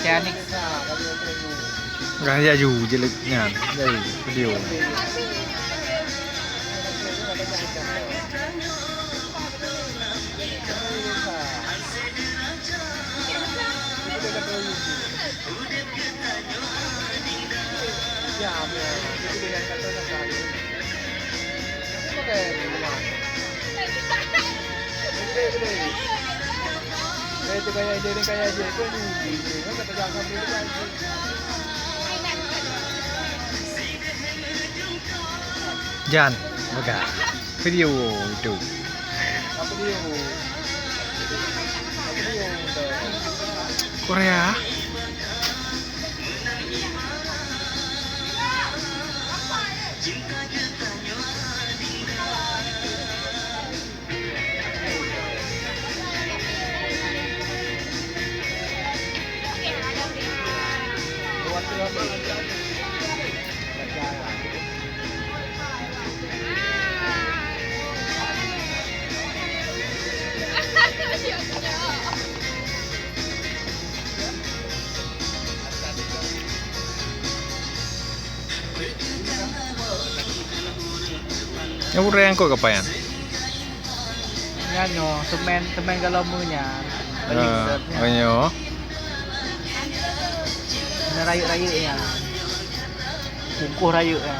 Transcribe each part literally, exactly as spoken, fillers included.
Cianik. Gah jaju jelek nyan, jaju video. Jan, peugah. Video itu. Korea. Nyan ureueng kot ka payan? Nyan nyoe, semen, semen galom nyan. Ah, oh nyoe. Nyan rayeuk-rayeuk nyan. Bungkôh rayeuk nyan.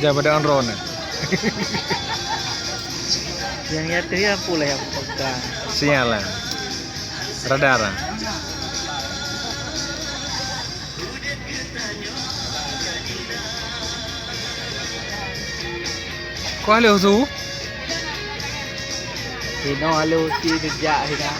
Jan pada on ron. Nyang nyata ya puleh aku pegang. Sinyal lah. Radar lah. Kok halo su? Hino halo si dijak hina.